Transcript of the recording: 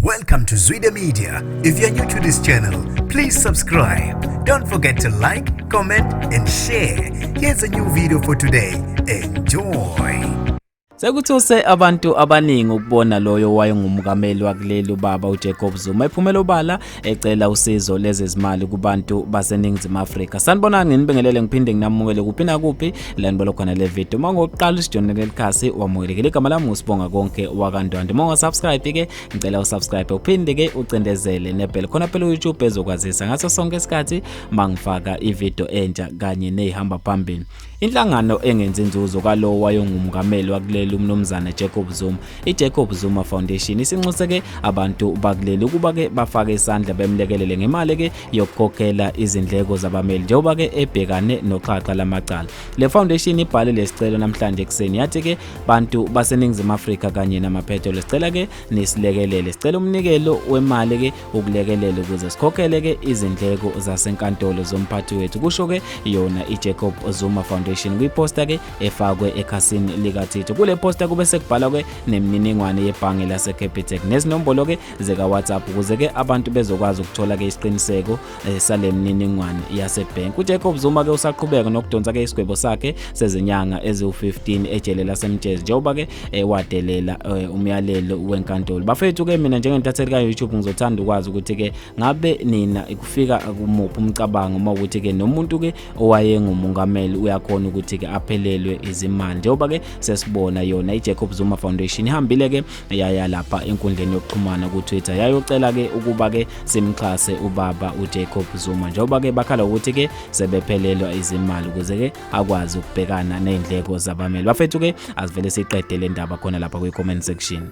Welcome to Zwida Media. If you're new to this channel, please subscribe. Don't forget to like, comment, and share. Here's a new video for today. Enjoy. Sekuthuse abantu abaningi ukubona loyo owayengumkameli wakuleli ubaba uJacob Zuma ephumela obala ecela usizo lezezimali kubantu baseNingizimu Afrika. Sanibonani, nginibingelele ngiphinde nginamukele kuphi nakuphi la nibona khona le video. Uma ngokuqala usijonele likhasi wamukelekile. Igama lami nguSibonga Konke wakaNdwandwe. Uma ungasubscribe ke ngicela usubscribe uphinde ke ucindezele nebell khona phela uYouTube ezokwazisa ngaso sonke isikhathi mangifaka ivideo entsha kanye nezihamba phambili. Inhlangano engenzi inzuzo kalowo wayongumngameli wakuleli uMnumzane Jacob Zuma, iJacob Zuma Foundation isinxuse-ke abantu bakuleli ukuba-ke bafake isandla bemlekelele ngemali-ke yokukhokhela izindleko zabameli njengoba-ke ebhekane noxhaxha lamacala. Le foundation ibhale lesicelo namhlanje ekuseni yathi-ke bantu baseNingizimu Afrika kanye namaphethelo sicela-ke nisilekelele, sicela umnikelo wemali-ke ukulekelela ukuze sikhokhele-ke izindleko zasenkantolo zomphathi wethu, kusho-ke yona i-Jacob Zuma Foundation kwiposta-ke efakwe ekhasini likaThitho. Kule posta kube sekubhalwa-ke nemininingwane yebhange laseCapitec nezinombolo-ke zika-WhatsApp ukuze-ke abantu bezokwazi ukuthola-ke isiqiniseko sale mininingwane yasebhenki. UJacob Zuma-ke usaqhubeka nokudonsa-ke isigwebo sakhe sezinyanga eziwu-15 ejele laseMtshezi njengoba-ke wadelela umyalelo wenkantolo. Bafethu-ke mina njengentatheli ka-YouTube ngizothanda ukwazi ukuthi-ke ngabe nina kufika kumuphi umcabango uma ukuthi-ke nomuntu-ke owayengumongameli uyakhona ukuthi-ke aphelelwe izimali njengoba-ke sesibona yona i-Jacob Zuma Foundation ihambile-ke yaya lapha enkundleni yokuxhumana ku-Twitter yayocela-ke ukuba-ke simxhase ubaba uJacob Zuma njengoba-ke bakhala ukuthi-ke sebephelelwa izimali ukuze-ke akwazi ukubhekana nezindleko zabameli. Bafethu-ke asivele siqede le ndaba khona lapha kwi-comment section.